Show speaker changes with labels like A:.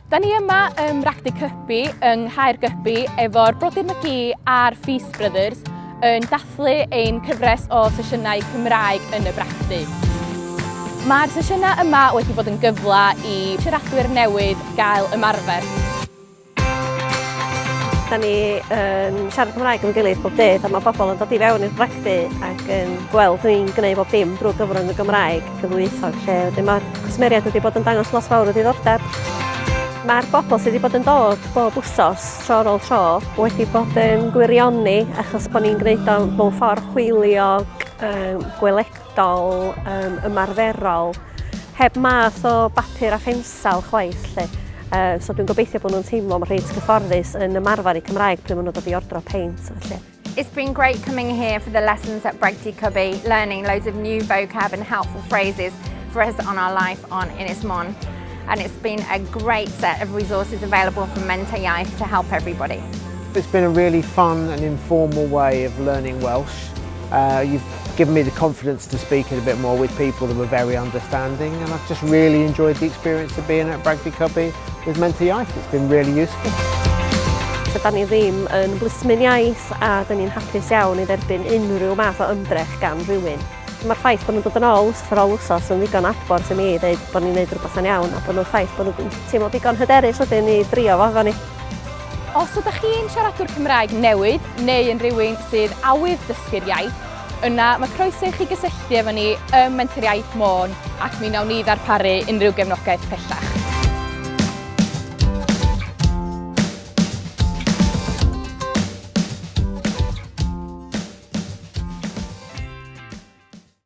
A: Da ni yma ym Mragdy Cybi yng Nghaergybi efo'r Brodyr McGee a'r Feast Brothers yn dathlu ein cyfres o sesiynau Cymraeg yn y Bragdy. Mae'r sesiynau yma wedi bod yn gyfle i siaradwyr newydd gael ymarfer.
B: Da ni yn siarad Cymraeg efo'n gilydd bob dydd a mae bobl yn dod i fewn i'r bragdy ac yn gweld ni'n gwneud bob dim drwy gyfrwng y Gymraeg yn ddwyieithog lle wedyn mae'r cwsmeriaid wedi bod yn dangos lot fawr o ddiddordeb. Mae'r bobl sydd wedi bod yn dod bob wsos, tro ar ôl tro, wedi bod yn gwirioni achos bod ni'n gwneud o mewn ffordd hwyliog, um, gweledol, um, ymarferol, heb math o bapur a phensel chwaith. Lle. So dwi'n gobeithio bod nhw'n teimlo reit gyfforddus yn ymarfer eu Cymraeg pryd maen nhw'n dod i ordro peint. Felly.
C: It's been great coming here for the lessons at Bragdy Cybi, learning loads of new vocab and helpful phrases for us on our life on Ynys Môn. And it's been a great set of resources available from Menter Iaith to help everybody.
D: It's been a really fun and informal way of learning Welsh. You've given me the confidence to speak it a bit more with people that were very understanding, and I've just really enjoyed the experience of being at Bragdy Cybi with Menter Iaith. It's been really useful.
B: So, da ni ddim yn blismyn iaith a da ni'n hapus iawn i dderbyn unrhyw math o ymdrech gan rhywun. Mae'r ffaith bod nhw'n dod yn ôl wsos ar ôl wsos yn ddigon adborth i mi i ddeud bod ni'n neud rhywbeth yn iawn a bod nhw'n ffaith bod nhw'n teimlo digon hyderus wedyn i drio fo efo ni.
A: Os ydych chi'n siaradwr Cymraeg newydd neu yn rhywun sydd awydd dysgu'r iaith, yna mae croeso i chi gysylltu efo ni ym Menter Iaith Môn ac mi wnawn ni ddarparu unrhyw gefnogaeth pellach.